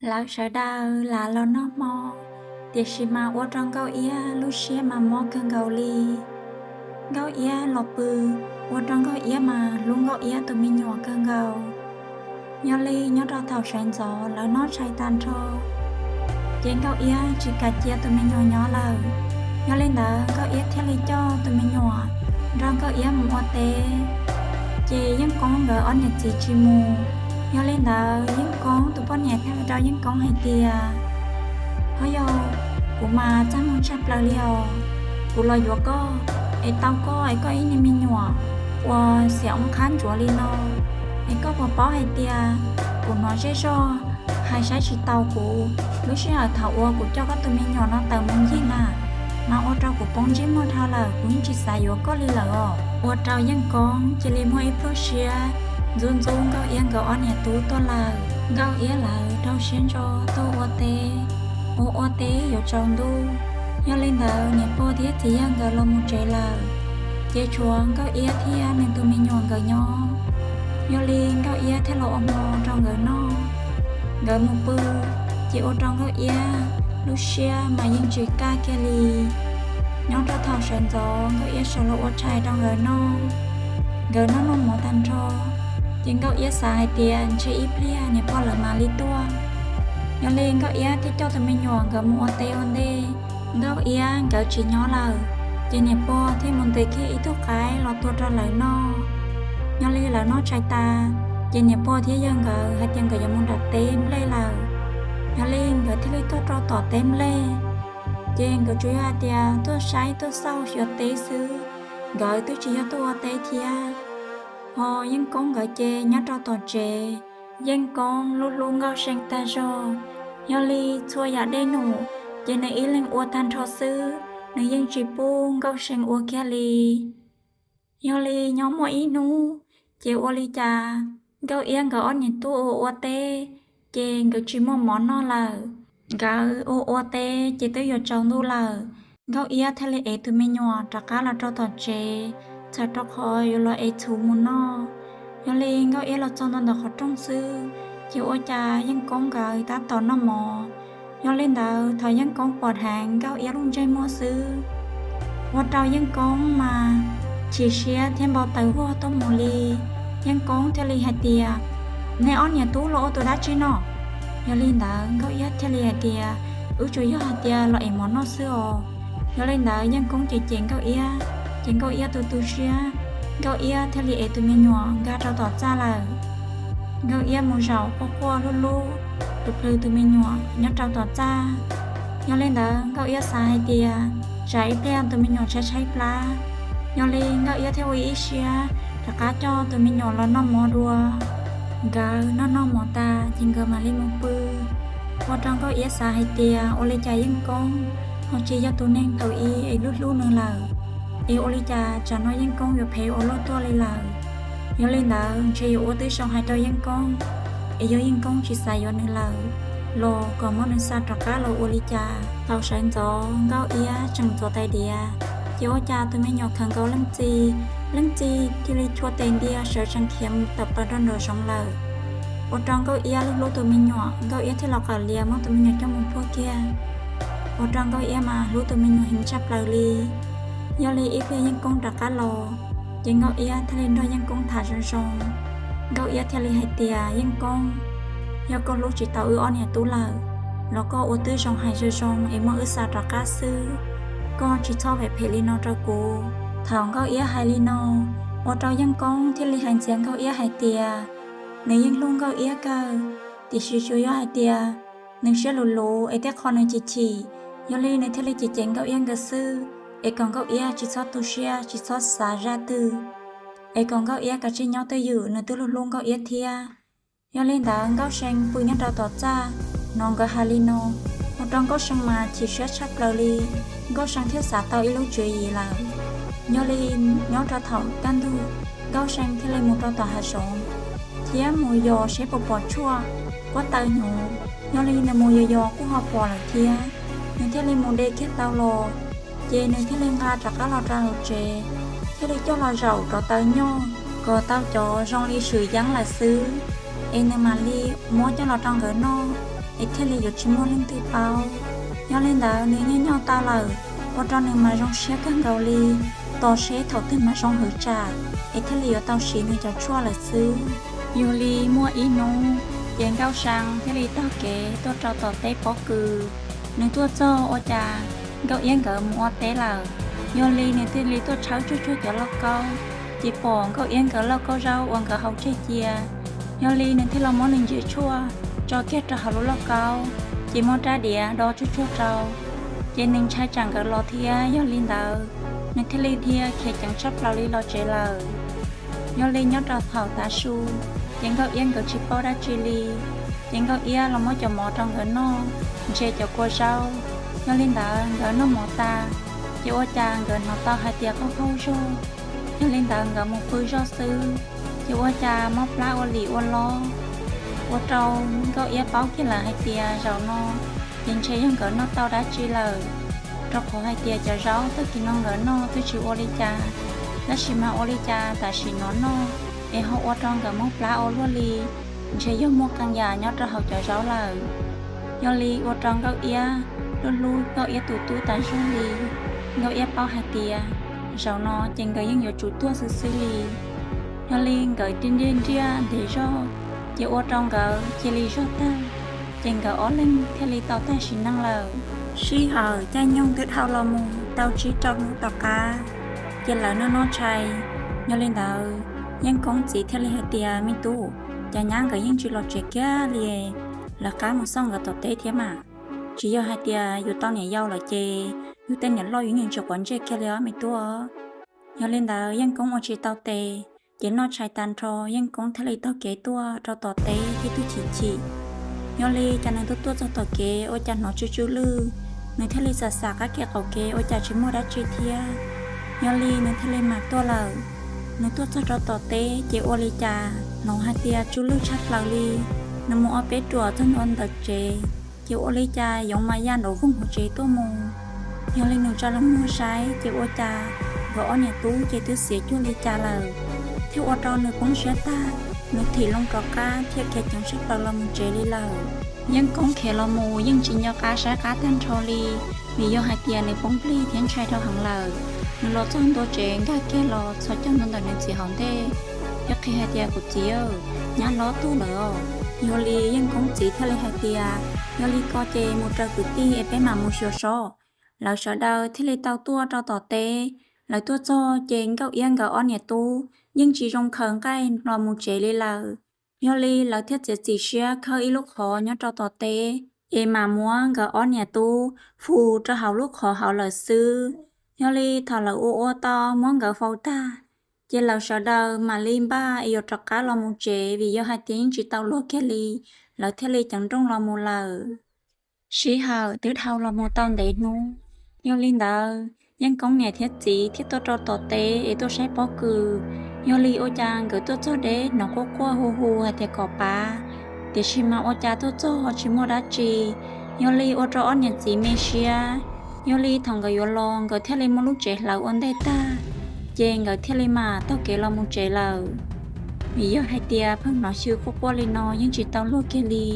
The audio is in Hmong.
Lawv sawv daws lam los noj hmo, tiam sis mas ua rau Nkauj Iab lub siab mas mob kawg nkaus li. Nkauj Iab los pw, ua rau Nkauj Iab mas hlub Nkauj Iab tus me nyuam kawg nkaus. Yog li nyob rau thaum sawv ntxov lawv noj tshais tag nrho, ces Nkauj Iab tsis kam cia tus me nyuam nyob lawm. Yog li ntawd Nkauj Iab thiaj li coj tus me nyuam nrog Nkauj Iab mus ua teb, ces Yeej Koob nkawd ob niam txiv tsis mus. Yog li ntawd Yeej Koob tus poj niam thiaj li rau Yeej Koob hais tias, Ho yog, kuv mas txaj muag tshaj plaws li os, kuv los yuav koj, es tau koj es koj ib niag me nyuam uas xiam ua qhab ntsuav li no, es koj puas paub hais tias kuv hnov zej zog hais saib tsis taus kuv lub sij hawm thaum uas kuv coj koj tus me nyuam no tawm mus ncig na, mas ua rau kuv poob ntsej muag dhau lawm, kuv yeej tsis xav yuav koj li lawm os. Ua rau Yeej Koob cia li muaj ib pluag siab ntxub ntxub Nkauj Iab nkawd ob niam tub tuaj lawm. Nkauj Iab lawv rau siab ntso tuaj ua teb, ua ua teb yuav tsaus ntuj. Yog li ntawd niam pog thiab txiv yawg nkawd los mus tsev lawm, ces tshuav Nkauj Iab thiab nws tus me nyuam nkawd nyob. Yog li Nkauj Iab thiaj los ua hmo rau nkawd noj. Nkawd mus pw, ces ua rau Nkauj Iab lub siab mas yeej tsis kaj kiag li. Nyob rau thaum sawv ntxov Nkauj Iab sawv los ua tshais rau nkawd noj. Nkawd noj noj mov tag nrho, ces Nkauj Iab xav hais tias ntshe ib pliag niam pog lawv mam li tuaj. Yog li Nkauj Iab thiaj coj tus me nyuam nkawd mus ua teb ua ntej. Nkauj Iab nkawd tsis nyob lawm, ces niam pog thiaj mus ntes kiag ib tug qaib los tua rau lawv noj. Yog li lawv noj tshais tas, ces niam pog thiab yawg nkawd hais tias nkawd yuav mus nram teb nplej lawm. Yog li nkawd thiaj li tuaj rau tom teb nplej, ces nkawd tsuas yog hais tias tuaj saib tuaj xauj xyuas teb xwb, nkawd twb tsis yog tuaj ua teb thiab. Ho Yeej Koob nkawd ces nyob rau tom tsev. Yeej Koob hlub hlub Nkauj See tag zog, yog li txhua yam dej num ces nws ib leeg ua tag nrho xwb, nws yeej tsis pub Nkauj See ua kiag li. Yog li nyob muaj ib hnub, ces ua li cas Nkauj Iab nkawd ob niam tub ua ua teb, ces nkawd tsis muaj mov noj lawm. Nkawd ua ua teb ces twb yuav tsaus ntuj lawm, Nkauj Iab thiaj li ev tus me nyuam rov qab los rau tom tsev, txhawm rau qhov yuav los ev txhuv mus noj. Yog li Nkauj Iab los txog ntua ntawm qhov rooj xwb, ces ua cas Yeej Koob nkawd tab tom noj mov. Yog li ntawd thaum Yeej Koob pom dheev Nkauj Iab lub ntsej muag xwb, ua rau Yeej Koob mas chim siab thiab npau taws vog tuaj mus li. Yeej Koob thiaj li hais tias, Nej ob niam tub los ua tus dab tsi no? Yog li ntawd Nkauj Iab thiaj li hais tias, Wb tsuas yog hais tias los ev mov noj xwb os. Yog li ntawd Yeej Koob cem cem Nkauj Iab, ces Nkauj Iab tu tu siab, Nkauj Iab thiaj li ev tus me nyuam nkag rau tom txaj lawm. Nkauj Iab mus zaum quaj quaj hlub hlub, plhws plhws tus me nyuam nyob rau tom txaj. Yog li ntawd Nkauj Iab xav hais tias tsam ib pliag tus me nyuam tshaib tshaib plab. Yog li Nkauj Iab thiaj ua ib siab rov qab coj tus me nyuam los noj mov dua. Nkawd noj noj mov tas ces nkawd mam li mus pw. Ua rau Nkauj Iab xav hais tias ua li cas Yeej Koob ho tsis yog tus neeg thaum ub es hlub hlub nws lawm, es ua li cas tsam no Yeej Koob yuav phem ua luaj tuaj li lawm. Yog li ntawd ntshe yuav ua tib zoo hais rau Yeej Koob, es yog Yeej Koob tsis xav yuav nws lawm los kom muab nws xa rov qab los ua li cas. Thaum sawv ntxov Nkauj Iab tseem ntxuav tais diav, ces ua cas tus me nyuam khaws nkaus leej txiv, leej txiv cia li chua tes ntia sawv tsees khiav mus tawm plaws rau nraum zoov lawm. Ua rau Nkauj Iab hlub hlub tus me nyuam, Nkauj Iab thiaj los qawm lias muab tus me nyuam coj mus puag kiag. Ua rau Nkauj Iab mas hlub tus me nyuam heev tshaj plaws li. Yog li ib pliag Yeej Koob rov qab los, ces Nkauj Iab thiaj li nrog Yeej Koob tham zoo zoo. Nkauj Iab thiaj li hais tias, Yeej Koob, yog koj hlub tsis tau wb ob niam tub lawm los koj ua tib zoo hais zoo zoo es muab wb xa rov qab xwb, koj tsis txhob phem phem li no rau kuv. Thaum Nkauj Iab hais li no, ua rau Yeej Koob thiaj li hais ntxias Nkauj Iab hais tias, nws yeej hlub Nkauj Iab kawg, tiam sis tsuas yog hais tias nws siab luv luv es tej qho nws chim chim, yog li nws thiaj li cem cem Nkauj Iab nkawd xwb, es kom Nkauj Iab tsis txhob tu siab tsis txhob xav zaj twg, es kom Nkauj Iab kav tsij nyob twj ywm, nws twb hlub hlub Nkauj Iab thiab. Yog li ntawd Nkauj See pw nyob rau tom txaj, hnov nkawd hais li no, ua rau Nkauj See mas chim siab tshaj plaws li. Nkauj See thiaj xav tau ib lub tswv yim lawm. Yog li nyob rau thaum kaj ntug, Nkauj See thiaj li mus rau tom hav zoov thiab mus yos seb puas pom tshuaj, kuab taw hnyuv. Yog li nws mus yos yos kuj ho pom lawm thiab, nws thiaj li mus de kiag tau los, ces nws thiaj li nqa rov qab los rau hauv tsev, thiaj li coj los zaum rau taw nyoj kom tau cov zoo li swm yeeb lawm xwb, es nws mam li muab coj los rau nkawd noj. es thiaj li yuav tsis muaj leej twg paub. Yog li ntawd nws yeej nyob tau lawm, ua rau nws mas zoo siab kawg nkaus li, tos seb thaum twg mas zoo hwv tsam es thiaj li yuav tau siv nws cov tshuaj lawm xwb. Yog li muaj ib hnub, ces Nkauj Sa thiaj li taug kev tuaj rau tom teb pob kws. Nws tuaj txog ua cas Nkauj Iab nkawd mus ua teb lawm. Yog li nws thiaj li tuaj tshawb tsuag tsuag cov lauj kaub, ces pom Nkauj Iab nkawd lauj kaub zaub uas nkawd haus tseg cia. Yog li nws thiaj los muab nws ntses tshuaj tso kiag rau hauv lub lauj kaub, ces muab rab diav do tsuag tsuag rau. Ces nws ntshai tsam nkawd los thiab, yog li ntawd nws thiaj li dhia khiav ceev tshaj plaws li los tsev lawm. Yog li nyob rau thaum tav su, ces Nkauj Iab nkawd tsis paub dab tsi li. Ces Nkauj Iab los muab cov mov rau nkawd noj, ntse cov kua zaub. Yog li ntawd nkawd noj mov tas, ces ua cas nkawd hnov tau hais tias qaug qaug zog. Yog li ntawd nkawd mus pw zog xwb, ces ua cas mob plab ua lim ua lob, ua rau Nkauj Iab paub kiag lawm hais tias zaum no ces ntshe yog nkawd noj tau dab tsi lawm, rau qhov hais tias cov zaub tag kis no nkawd noj twb tsis ua li cas, tab sis mas ua li cas tam sim no noj es ho ua rau nkawd mob plab ua luaj li, ntshe yog muaj qee yam nyob rau hauv cov zaub lawm. Yog li ua rau Nkauj Iab hlub hlub Nkauj Iab tus tub tas zog li. Nkauj Iab paub hais tias zaum no ces nkawd yeej yuav tsum tuag xwb xwb li. Yog li nkawd nriaj nriaj ntiag zog, ces ua rau nkawd cia li zog tag, ces nkawd ob leeg thiaj li tau tag sim neej lawm. Sij hawm caij nyoog twb dhau los mus tau tsib rau hnub tom qab, ces lawv noj noj tshais. Yog li ntawd, Yeej Koob txiv thiaj li hais tias, Me tub, cov nyab nkawd yeej tsis los tsev kiag li, lawv qab mus xauj nkawd tom teb thiab mas. Tsis yog hais tias yus tau niam yau lawm ces yus tej niam loj yuav nyeem tsis quav ntsej kiag li os me tub. Yog li ntawd Yeej Koob ua tsis tau tes, ces noj tshais tag nrho Yeej Koob thiaj li taug kev tuaj rau tom teb tib tug chim chim. Yog li cas nws tuaj tuaj txog tom kev ua cas hnov tsw tsw lwj, nws thiaj li xam xam qab kev qaum kev ua cas tsis muaj dab tsi thiab. Yog li nws thiaj li mam tuaj lawm. Nws tuaj txog rau tom teb ces ua li cas hnov hais tias tsw lwj tshaj plaws li. Nws mus ob peb ruam txog ntua ntawm tsev, ces ua li cas yoov mas ya nraum voog hauv tsev tuaj mus. Yog li nws tsa los muag saib ces ua cas nkawd ob niam tub ces twb xiav cuag li cas lawm, thiab ua rau nws poob siab tag. Nws thim loo rov qab thiab khiav ceev tshaj plaws los mus tsev li lawm. Yeej Koob khiav los mus yeej tsis nco qab saib qab tag nrho li, vim yog hais tias nws poob plig thiab ntshai dhau heev lawm. Nws los txog ntua tsev nkag kiag los txhos caug ntua ntawm nws txiv hauv ntej, thiab qhia hais tias, Kuv txiv, nyab hlob tuag lawm. Yog li Yeej Koob txiv thiaj li hais tias, Yog li ko ces mus raws kwv tij es peb mam mus xyuas seb. Lawv sawv daws thiaj li tau tuaj rau tom teb. Lawv tuaj txog ces Nkauj Iab nkawd ob niam tub yeej tsis zoo khaws nqaij los mus tsev li lawm. Yog li lawv thiaj txiav txim siab khawb ib lub qhov nyob rau tom teb, es mam muab nkawd ob niam tub faus rau hauv lub qhov hauv lawm xwb. Yog li thaum lawv ua ua tau muab nkawd faus tag, ces lawv sawv daws mam li npaj es yuav rov qab los mus tsev vim yog hais tias yeej tsis tau luag kiag li, lawv thiaj li ceev nrooj los mus lawm. Sij hawm twb dhau los mus tau ntev hnub, yog li ntawd Yeej Koob niam thiab txiv thiaj tuaj rau tom teb es tuaj saib pob kws. Yog li ua cas nkawd tuaj txog deb hnov quaj quaj hu hu hais tias kom pab, tiam sis mas ua cas tuaj txog tsis muaj dab tsi. Yog li ua rau ob niam txiv me siab. Yog li thaum nkawd yuav los nkawd thiaj li muab lub tsev hlawv ua ntej tag, ces nkawd thiaj li mam taug kev los mus tsev lawm. Vim yog hais tias pheej hnov xyw quaj quaj li no yeej tsis tau luag kiag li.